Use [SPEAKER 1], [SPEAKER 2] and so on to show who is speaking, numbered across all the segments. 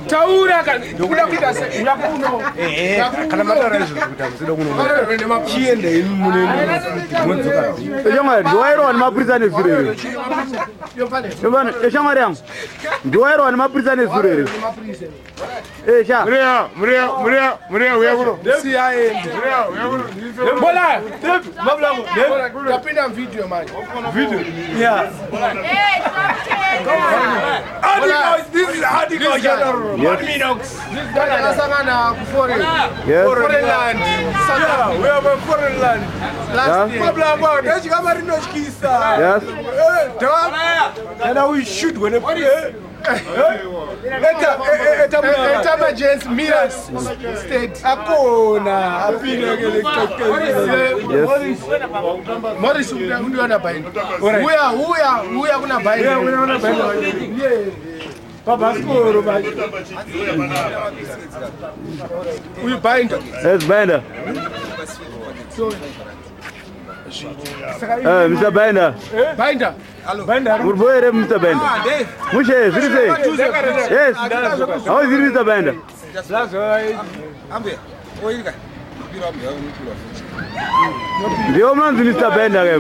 [SPEAKER 1] Taura kuda kuita seuya kuno.
[SPEAKER 2] Kana mataura izvozvo kuti hamusida kuno, chienda imi munodzoka.
[SPEAKER 3] Shamwari, ndiwairwa nemapurisa nezuro here? Shamwari yangu, ndiwairwa nemapurisa nezuro here? Sha.
[SPEAKER 4] Mureya, mureya, mureya, mureya, uya kuno.
[SPEAKER 1] Siyaende.
[SPEAKER 4] Mureya, uya kuno.
[SPEAKER 1] Bola. Mablango. Tapinda video manje.
[SPEAKER 2] Video. Yeah.
[SPEAKER 1] This is agriculture.
[SPEAKER 3] Yes.
[SPEAKER 1] This guy akasangana ku foreign.
[SPEAKER 3] Yes.
[SPEAKER 1] Foreign land. South Africa.
[SPEAKER 2] We have a foreign land.
[SPEAKER 1] Last year.
[SPEAKER 2] Mablango, ndachikama rinotyisa.
[SPEAKER 3] Yes.
[SPEAKER 2] Kana we shoot when eta
[SPEAKER 1] Eta emergency mirrors state.
[SPEAKER 2] akona apinde.
[SPEAKER 3] Yes.
[SPEAKER 1] Morris undiona bind. Uya uya uya kuna bind.
[SPEAKER 2] Pabhasikoro.
[SPEAKER 1] Uyu bind.
[SPEAKER 3] Yes, Binder. Mr. Binder.
[SPEAKER 1] Binder.
[SPEAKER 3] Uri boy here, Mr. Binder? Mushe, zviri sei? Yes. How is it, Mr. Binder? Ndiwo munonzi Mr. Binder ke.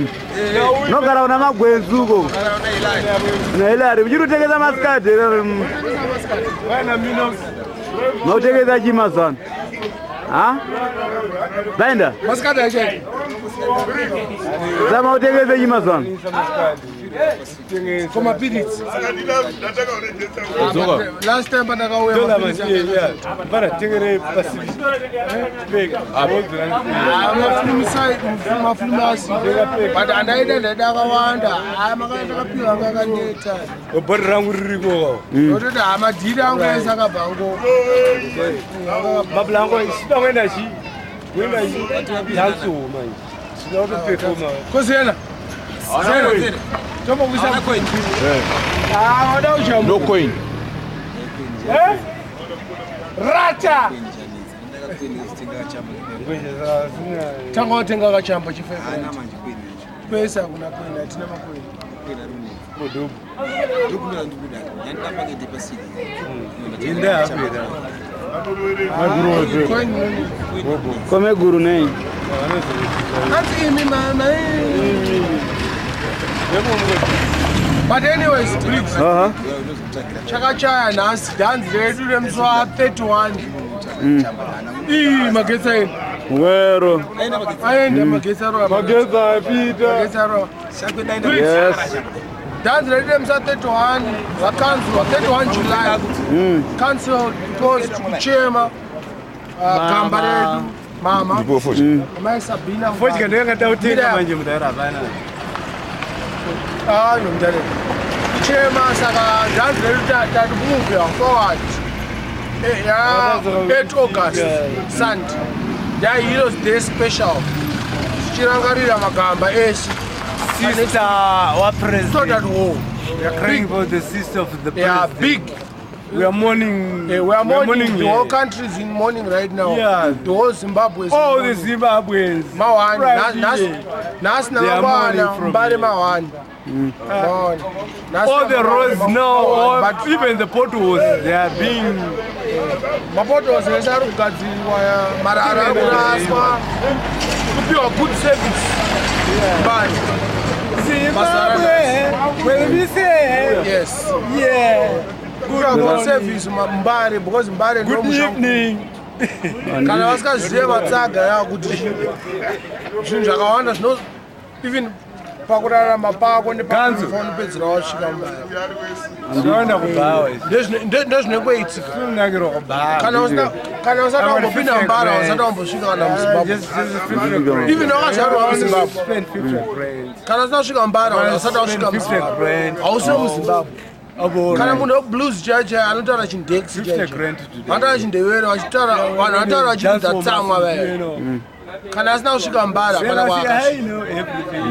[SPEAKER 3] Nogara una magwenzi uko. Nailari, uchiri kutengesa masikati here? Mautengesa chii mazuva ano? Ha? Binder?
[SPEAKER 1] Masikati achaita.
[SPEAKER 3] Saka mautengese chii mazuva ano?
[SPEAKER 1] For mapiritsi. Last time pandakauya mapiritsi
[SPEAKER 2] Varatengerei pasi.
[SPEAKER 1] Mafilimu asi, but andaida ndaida akawanda. Aya makandakapiwa anga akaneta.
[SPEAKER 2] Bhori rangu ririko.
[SPEAKER 1] Nototi ha, madhiri angu ese akabva ango.
[SPEAKER 2] Mablango isida kuenda chi kuenda chi dance manje sida kutoperforma.
[SPEAKER 1] Kozena tombokuisa wada uchamu.
[SPEAKER 4] No coin.
[SPEAKER 1] Rata tanga watenga kachamba chifekwese hakuna coin, hatina macoin.
[SPEAKER 2] Inda apera.
[SPEAKER 1] Coin.
[SPEAKER 3] Komeguru nei?
[SPEAKER 1] Hanzi imi mama. But anyways, Briggs, chakachaya nhasi dhanzi redu remusi wa31. Ii, magetsi aenda.
[SPEAKER 3] Wero.
[SPEAKER 1] Aenda magetsi arova.
[SPEAKER 2] Magetsi apita.
[SPEAKER 1] Magetsi arova.
[SPEAKER 3] Yes.
[SPEAKER 1] Dhanzi redu remusi wa31 rakanzwa 31 July, cancelled because tikuchema gamba redu, mama Mai Sabina.
[SPEAKER 2] Fodya ndakada kutenga manje mudhara hapana.
[SPEAKER 1] Ah, nomdare kuchema, saka dhanzi redu tati kumove forward. Ya 8 August, Sunday, ya Heroes Day special, tichirangarira magamba ese.
[SPEAKER 2] Sister wa president.
[SPEAKER 1] So that war.
[SPEAKER 2] We are crying for the sister of the president.
[SPEAKER 1] Big.
[SPEAKER 2] We are mourning.
[SPEAKER 1] We are mourning. The
[SPEAKER 2] here.
[SPEAKER 1] whole country is in mourning right now. The whole Zimbabwe is in
[SPEAKER 2] All the
[SPEAKER 1] mourning.
[SPEAKER 2] Zimbabweans.
[SPEAKER 1] Mawani.
[SPEAKER 2] Right here.
[SPEAKER 1] Nhasi
[SPEAKER 2] They are
[SPEAKER 1] namangwana
[SPEAKER 2] mourning from
[SPEAKER 1] Mbare
[SPEAKER 2] here.
[SPEAKER 1] mawani. Mawani. Nhasi
[SPEAKER 2] All the
[SPEAKER 1] namangwana,
[SPEAKER 2] roads now, all,
[SPEAKER 1] but
[SPEAKER 2] even the potholes, they are being.
[SPEAKER 1] Mapotholes ese ari kugadzirwa, marara ari kuraswa, kupiwa good service Mbare.
[SPEAKER 2] Zimbabwe, when we say, yeah,
[SPEAKER 1] Kupiwa good service Mbare, because Mbare
[SPEAKER 2] Good
[SPEAKER 1] ndo musha.
[SPEAKER 2] evening.
[SPEAKER 1] Kana vasikazive vatsaga ya kuti zvinhu zvakawanda zvino, even pakurarama pako nepaunopedzera wasvika Mbare.
[SPEAKER 2] Zvinoenda kubhawa izvi.
[SPEAKER 1] Ndozvinengoitika.
[SPEAKER 2] Zvinonakirwa kubhawa.
[SPEAKER 1] Kana usati wambopinda Mbare, usati wambosvika kana muZimbabwe.
[SPEAKER 2] Just 50 grand.
[SPEAKER 1] Even wakazvarwa muZimbabwe,
[SPEAKER 2] Spend 50 grand.
[SPEAKER 1] kana usati wasvika Mbare, usati wasvika
[SPEAKER 2] Spend 50
[SPEAKER 1] muZimbabwe,
[SPEAKER 2] grand.
[SPEAKER 1] hausi muZimbabwe.
[SPEAKER 2] Abo,
[SPEAKER 1] Kana munhu weblues chaiyo chaiyo anotaura chiNdex,
[SPEAKER 2] 50 grand today.
[SPEAKER 1] vanotaura chiNdevere, vachitaura, vanhu vanotaura vachiridza tsamwa vaya.
[SPEAKER 2] You know.
[SPEAKER 1] Kana asina kusvika Mbare, hapana
[SPEAKER 2] Then I say,
[SPEAKER 1] kwaakasvika.
[SPEAKER 2] I know everything.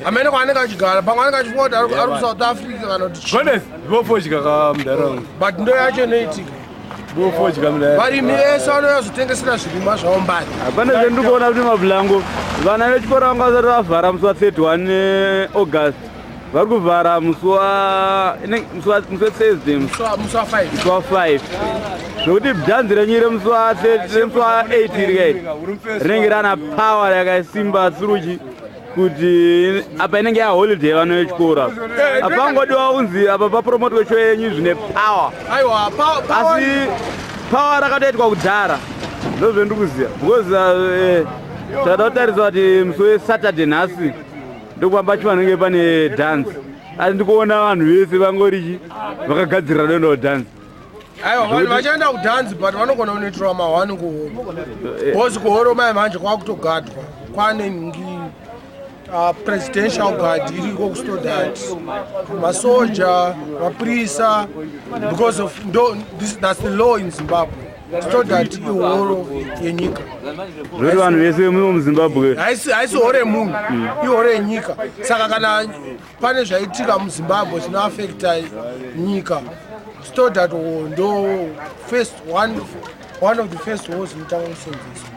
[SPEAKER 1] Hamene kwaanenge achigara, pamwe anenge achifunga kuti ari kuSouth Africa kana kuti chii.
[SPEAKER 2] Goodness, ndofodya kamudharaunda.
[SPEAKER 1] But ndo yacho inoitika.
[SPEAKER 2] Ndofodya mudharaunda.
[SPEAKER 1] Varimi vese vanoyazotengesera zvirimwa zvavo Mbare.
[SPEAKER 3] Hapana zvendiri kuona kuti mabhulangu vana vechikoro vanga vasati vavhara musi wa31 August. Vari kuvhara musi wa musi weThursday, musi
[SPEAKER 1] wa5,
[SPEAKER 3] musi wa5, zvokuti dhanzi renyu remusi wa8 rikaiti rinenge rana power yakasimba suruchi kuti apa inenge yaholiday vano vechikoro apa apangodiwa kunzi apa papromotwe show yenyu zvine power.
[SPEAKER 1] Aiwa,
[SPEAKER 3] asi power rakatoitwa kudhara, ndozvendiri kuziva, because takada kutarisa kuti musi weSaturday nhasi ndokufamba chivanenge pane dhanzi, asi ndikuona vanhu vese vangorichi vakagadzirira doenda kudhanzi.
[SPEAKER 1] Aiwa, vanhu vachaenda kudhanzi, but vanogona kunoitirwa mahwani kuhoro, because kuhoro mai manje kwakutogadwa kwane nhingi, presidential guard iriko kuStodart, masoja, mapurisa, because of ndo, this, that's the law in Zimbabwe. Stodart ihoro yenyika.
[SPEAKER 3] Zvoti vanhu vese muno muZimbabwe.
[SPEAKER 1] Haisi horo yemunhu, ihoro yenyika. Saka kana pane zvaitika muZimbabwe zvinoafecta nyika, Stodart ndo first one, one of the first halls inotanga kusenzeswa,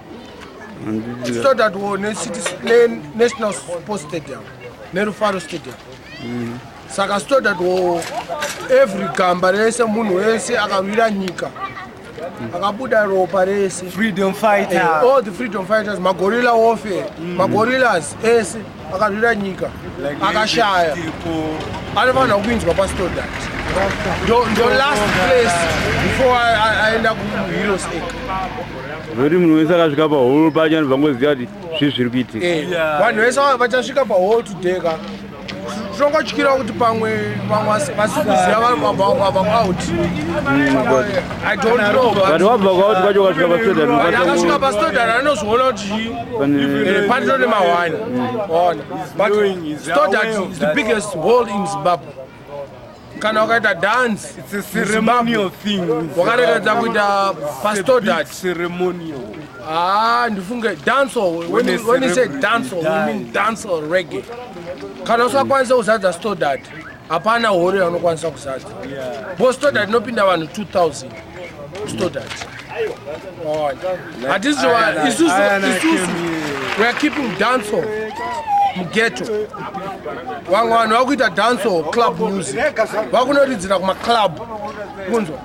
[SPEAKER 1] Stodart Hall necity neNational Sports Stadium neRufaro Stadium. Saka Stodart Hall, every gamba rese, munhu wese akarwira nyika, akabuda ropa rese,
[SPEAKER 2] freedom fighter,
[SPEAKER 1] all the freedom fighters, maguerrilla warfare, maguerrillas ese akarwira nyika, akashaya, anofanira kuinzwa paStodart. Ndo last place before aenda kuHeroes Acre.
[SPEAKER 3] Zvoti munhu wese akasvika pahoro pacho anobva ngoziva kuti zvii zviri kuitika.
[SPEAKER 1] Vanhu vese vachasvika pahall today ka, tinongotyira kuti pamwe vamwe vasi kuziva vabva out, I don't know.
[SPEAKER 3] But wabva kwakuti kwacho ukasvika paStodart.
[SPEAKER 1] Akasvika paStodart anozviona kuti panito nemahwani ona, but Stodart is the biggest hall in Zimbabwe. Kana wakaita dance wakarekedza kuita paStodart, ah, ndifunge dancehall. When you say dancehall, we mean dancehall reggae. Kana usakwanisa kuzadza Stodart, hapana horo yaunokwanisa kuzadza, because Stodart inopinda vanhu 2000. Stodart hatisi isusu. We are keeping dancehall mughetto. Vamwe vanhu vakuita dancehall club music, vakunoridzira kumaclub, kunzwa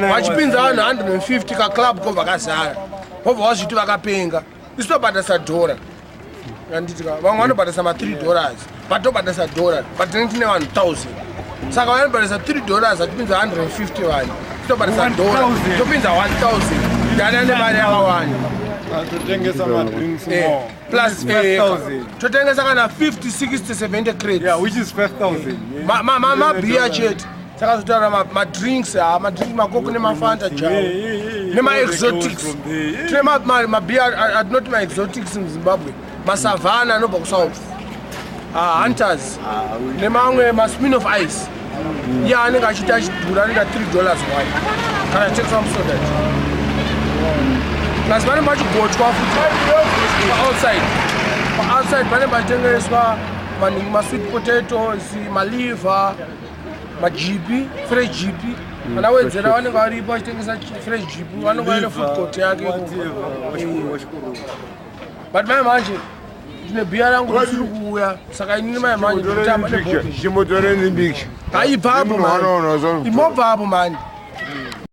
[SPEAKER 1] vachipinza vanhu 150, kaclub kobva kazara, vobva vazviti vakapenga. Isu tobhadhasa dhora, anditika? Vamwe vanobhadhasa ma3 dollars, but tobhadhasa dhora, but tinenge tine vanhu 1000. Saka vanobhadhasa 3 dollars achipinza 150 vanhu, tobhadhasa dhora, topinza 1000, ndana nemari yakawanda.
[SPEAKER 4] Totengesa madrinks more.
[SPEAKER 1] Plus totengesa kana 50, 60, 70 crates.
[SPEAKER 2] Yeah, which is 5000.
[SPEAKER 1] Mabhiya chete. Saka zotaura madrinks, ha, madrinks, maCoke nemaFanta jao nemaexotics. Tine mabhiya atinoti maexotics muZimbabwe, maSavanna anobva kuSouth, Hunters nemamwe maSmirnoff Ice. Iye anenge achiita achidhura, anoita $3 one kana achitengeswa muStodart. Plus vanenge vachigochwa futi paoutside. Paoutside vanenge vachitengeswa maningi, masweet potatoes, maliver, majipi, fresh jipi. Vana wedzera vanenge varipo vachitengesa fresh jipi, vanenge vaine food court yake. But mai manje ndine bhiya rangu risiri kuuya, saka inini mai manje ndikutamba nebhodhi.
[SPEAKER 4] Chimbotoreni picture.
[SPEAKER 1] Haibvapo mani, imobvapo mani.